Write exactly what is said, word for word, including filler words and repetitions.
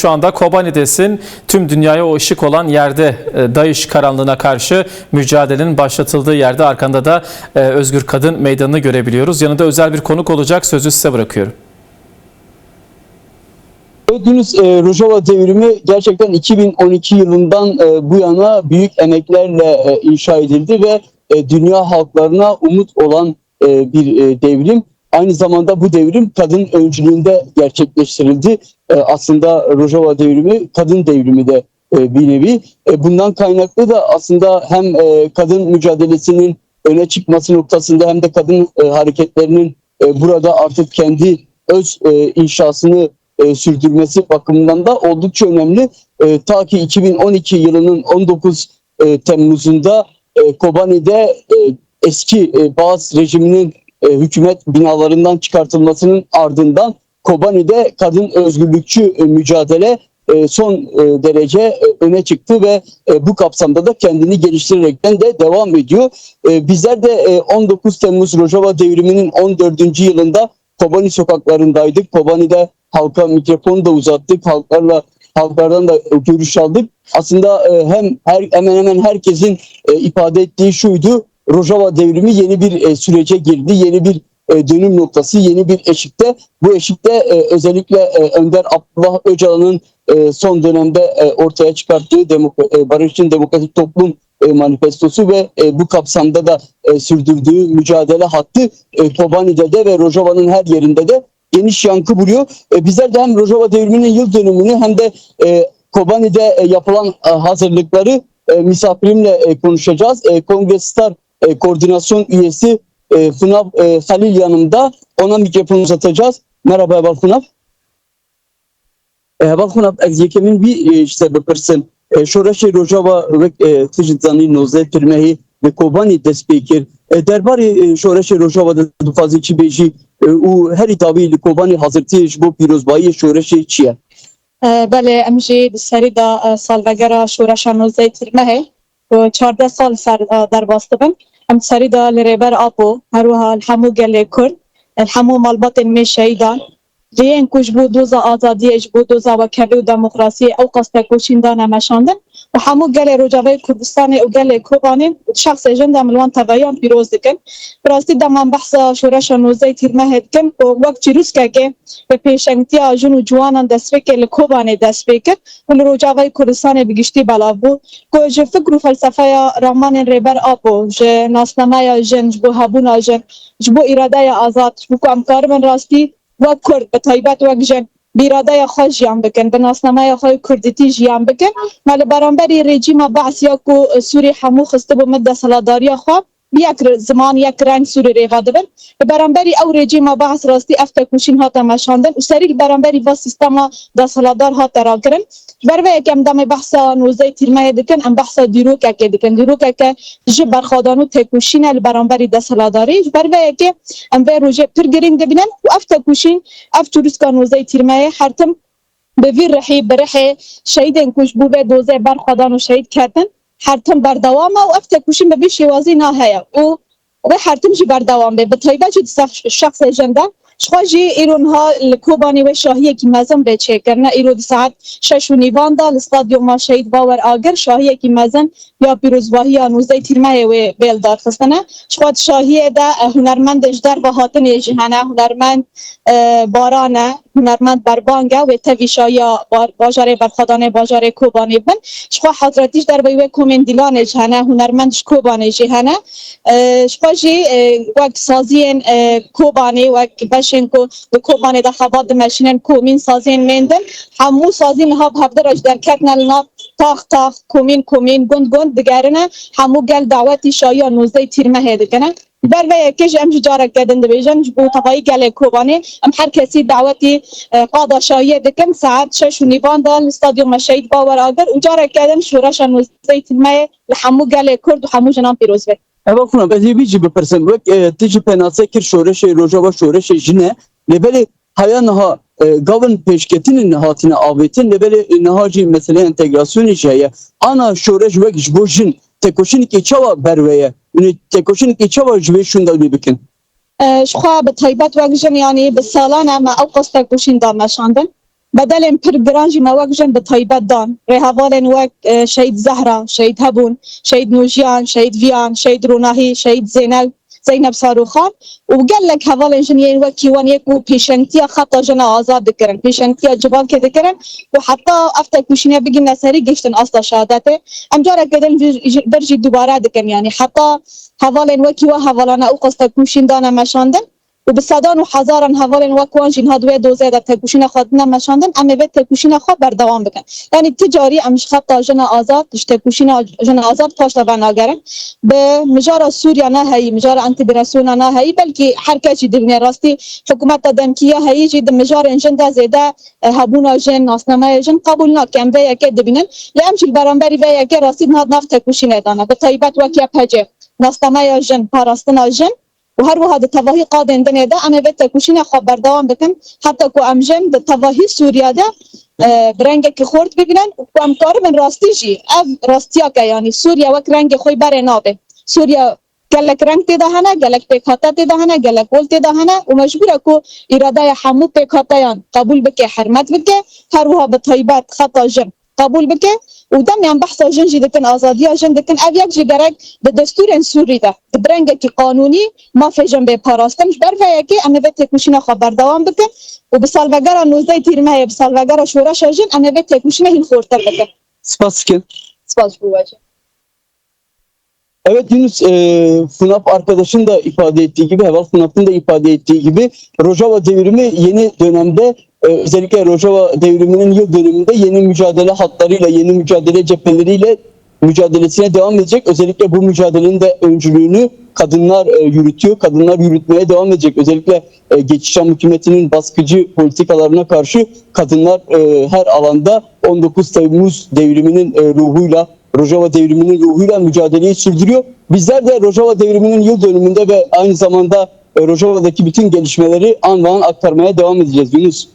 Şu anda Kobani'desin. Tüm dünyaya o ışık olan yerde, e, DAEŞ karanlığına karşı mücadelenin başlatıldığı yerde, arkanda da, e, Özgür Kadın Meydanı'nı görebiliyoruz. Yanında özel bir konuk olacak. Sözü size bırakıyorum. Gördüğünüz, e, Rojava devrimi gerçekten iki bin on iki yılından, e, bu yana büyük emeklerle, e, inşa edildi ve, e, dünya halklarına umut olan, e, bir, e, devrim. Aynı zamanda bu devrim kadın öncülüğünde gerçekleştirildi. E, aslında Rojava devrimi kadın devrimi de, e, bir nevi. E, bundan kaynaklı da aslında hem, e, kadın mücadelesinin öne çıkması noktasında hem de kadın, e, hareketlerinin, e, burada artık kendi öz, e, inşasını, e, sürdürmesi bakımından da oldukça önemli. E, ta ki iki bin on iki yılının on dokuz, e, Temmuz'unda, e, Kobani'de, e, eski, e, Baas rejiminin, e, hükümet binalarından çıkartılmasının ardından Kobani'de kadın özgürlükçü, e, mücadele, e, son, e, derece, e, öne çıktı ve, e, bu kapsamda da kendini geliştirerekten de devam ediyor. E, bizler de, e, on dokuz Temmuz Rojava devriminin on dördüncü yılında Kobani sokaklarındaydık. Kobani'de halka mikrofonu da uzattık. Halklarla, halklardan da görüş aldık. Aslında, e, hem her, hemen hemen herkesin, e, ifade ettiği şuydu. Rojava devrimi yeni bir, e, sürece girdi. Yeni bir, e, dönüm noktası, yeni bir eşikte. Bu eşikte, e, özellikle, e, Önder Abdullah Öcalan'ın, e, son dönemde, e, ortaya çıkarttığı demok-, e, Barış için Demokratik Toplum, e, manifestosu ve, e, bu kapsamda da, e, sürdürdüğü mücadele hattı, e, Kobani'de de ve Rojava'nın her yerinde de geniş yankı buluyor. E, bizler de hem Rojava devriminin yıl dönümünü hem de, e, Kobani'de, e, yapılan, e, hazırlıkları, e, misafirimle, e, konuşacağız. E, Kongre Star, e, koordinasyon üyesi, e, Hunav, e, Halil yanımda. Ona mikrofon uzatacağız. Merhaba, Heval Hunav. E, Heval Hunav, ez yekemîn vî, e, ji te bipirsim. E, Şoreşê Rojava wek, e, tu jî dizanî nozdeh Tirmehê li Kobanî dest pê kir. E, derbarê, e, Şoreşê Rojava de dixwazî çi bêjî, e, û herî dawî li Kobanî hazirtiyê ji bo pîrozbayiyê şoreşê çi ye? E, belê, em jî di serî de, e, salvegera Şoreşa nozdeh Tirmehê ku çardeh sal ser, e, derbas dibin. Em serî de li Rêber Apo, her wiha li hemû gelê Kurd, li hemû malbatên me şehîdan, lê yên ku ji bo doza azadiyê, ji bo doza wekhevî û demokrasiyê ew qas tekoşîn dane meşandin û hemû gelê Rojavayê Kurdistanê û gelê Kobanê û di şexsê jin de em li wan tevahiyan pîroz dikin. Bi rastî dema em behsa şoreşa nozdeh Tîrmehê dikin ku wek çîrûskekê bi pêşengtiya jin û ciwanan destpêkê li Kobanê dest pê kir û li Rojavayê Kurdistanê bi giştî belav bû, ku ji fikr û felsefeya ramanên Rêber Apo, ji nasnameya jin, ji bo hebûna jin, ji bo îradeya azad, ji bo ku em karibin rastî wek Kurd, bi taybet wek jin, bi îradeya xwe jiyan bikin, bi nasnameya xwe yê Kurdîtî jiyan bikin. Me li beramberî rejîma Be'siya ku Sûrî hemû xistibû min desthilatdariya xwe, bi yek re-, ziman, yek reng Sûrî rêve dibin. Li beramberî ew rejîma Be'es rastî ev tekoşîn hate meşandin û serî li beramberî va sîstema desthilatdar hate rakirin. Ji ber vê yekê em demê behsa nozdeh Tîrmehê dikin, em behsa dîrokekê dikin. Dîrokeke ji berxwedan û tekoşîn e li beramberî desthilatdarî. Ji ber vê yekê em vê rojê pir girîng dibînin û ev tekoşîn, ev çirûska nozdeh Tîrmehê her tim bi vî rihî, bi rihê şehîdên ku ji bo vê dozê berxwedan û şehîd ketin, her tim berdewam e û ev tekoşîn bi vî şêwazî naheye û wê her tim jî berdewam be. Bi taybet jî di sef-, şexsê jin de. Jixwe jî îro niha li Kobanê wê şahiyekî mezin bê çêkirine. Îro di saet şeş û nîvan de li Stadyuma Şehîd Bawer Agir şahiyekî mezin ya pîrozbahiya nozdeh Tîrmehê wê bê lidarxistine. Jixwe di şahiyê de, e, hunermendên ji derve hatinê jî hene. Hunermend, e, Baran e, hunermend Berbang e, wê tevî şahiya bar-, bajarê berxwedanê bajarê Kobanê bin. Jixwe hezretî ji derveyî wê komên Dîlanê jî hene, hunermend ji Kobanê jî hene. E, jixwe jî, e, wek saziyên, e, Kobanê, wek beşên ku di Kobanê de xebat dimeşînin, komîn, saziyên mêndin, hemû sazî niha bi hevdi re ji derketine li nav tax tax, komîn komîn, gund gund digerine, hemû gel dawetî şahiya nozdeh Tîrmehê dikine. Ji ber vê yekê jî em jî careke din dibêjin, ji bo tevayî gelê Kobanê, em her kesî dawetî, e, qada şahiyê dikin, saet şeş û nîvan de li Stadyuma Şehîd Bawer Agir û careke din şoreşa nozdeh Tîrmehê li hemû gelê Kurd û hemû jinan pîroz be. Heval Hunav, ez ê vî jî bipirsim. Wek, e, tu jî penase kir şoreşê Rojava şoreşê jin e. Lê belê haya niha, e, gavin pêşketinên hatine avêtin, lê belê niha jî meseleya entegrasyonê jî heye. Ana şoreş wek ji bo jin tekoşînekê çawa ber we ye? Hûn ê tekoşînekê çawa ji vê şûnda wî bikin? E, ji xwe bi taybet wek jin, yanî bi salan e me ew qas tekoşîn da meşandin. bedelên pir giran jî me wek jin bi taybet dan. Rêhevalên wek e, Şehîd Zehra, Şehîd Hebûn, Şehîd Nûjiyan, Şehîd Viyan, Şehîd Ronahî, Şehîd Zeynel, Zeynep Saroxan û gelek hevalên jin yên wekî wan yê ku pêşengtiya xeta jina azad dikirin, pêşengtiya civakê dikirin û heta ev tekoşînê bigihîne serî gihiştin asta şehadetê. Em careke din vir jî dubare dikin, yanî heta hevalên wekî we hevalane ew qas tekoşîn dane meşandin û bi sedan û hezaran hevalên wek wan jî niha di wê dozê de tekoşîna xwe dine meşandin, em ê vê tekoşîna xwe berdewam bikin. Yanî ti carî em ji xeta jina azad, ji tekoşîna jina azad paş de venagerin. Bi mijara Sûriya naheyî, mijara entegrasyona naheyî, belkî her kes jî dibîne rastî hikûmeta demkî ya heyî jî di mijarên jin de zêde e, hebûna jin, nasnameya jin qebûl nake. Em vê yekê dibînin. Lê em jî li beramberî vê yekê rastî niha di nav tekoşînê de ne. Bi taybet wek Y P G, nasnameya jin, parastina jin û her wiha di tevahî qadên dinê de em ê vê tekoşîna xwe berdewam bikin, heta ku em jin di tevahî Sûriya de e, bi rengekî xort bibînin û ku em karibin rastî jî ev rastiyeke, yanî Sûriye wek rengê xwe berê nabe. Sûriye gelek reng tê de hene, gelek pêkhate tê de hene, gelek ol tê de hene û mecbûr e ku îradeya hemû pêkhateyan qebûl bike, hermet bike, her wiha bi taybet xeta jin qebûl bike û dem em behsa jin jî dikin, azadiya jin dikin. Ev yek jî gerek di destûrên Sûrî de, di bi rengekî qanûnî mafê jin bê parastin. Ji ber vê yekê em ê vê têkoşîna xwe berdewam bikin û bi salvegera nozdeh Tîrmehê, bi salvegera şoreşa jin em ê vê têkoşînê hîn xortir bikin. Spas dikin. Spas ji bo we jî. Evet Yunus, e, Funaf arkadaşın da ifade ettiği gibi, Heval Funaf'ın da ifade ettiği gibi Rojava devrimi yeni dönemde, e, özellikle Rojava devriminin yıl dönümünde yeni mücadele hatlarıyla, yeni mücadele cepheleriyle mücadelesine devam edecek. Özellikle bu mücadelenin de öncülüğünü kadınlar e, yürütüyor. Kadınlar yürütmeye devam edecek. Özellikle e, Geçiş Şam hükümetinin baskıcı politikalarına karşı kadınlar e, her alanda on dokuz Temmuz devriminin e, ruhuyla, Rojava devriminin ruhuyla mücadeleyi sürdürüyor. Bizler de Rojava devriminin yıl dönümünde ve aynı zamanda e, Rojava'daki bütün gelişmeleri an ve an aktarmaya devam edeceğiz Yunus.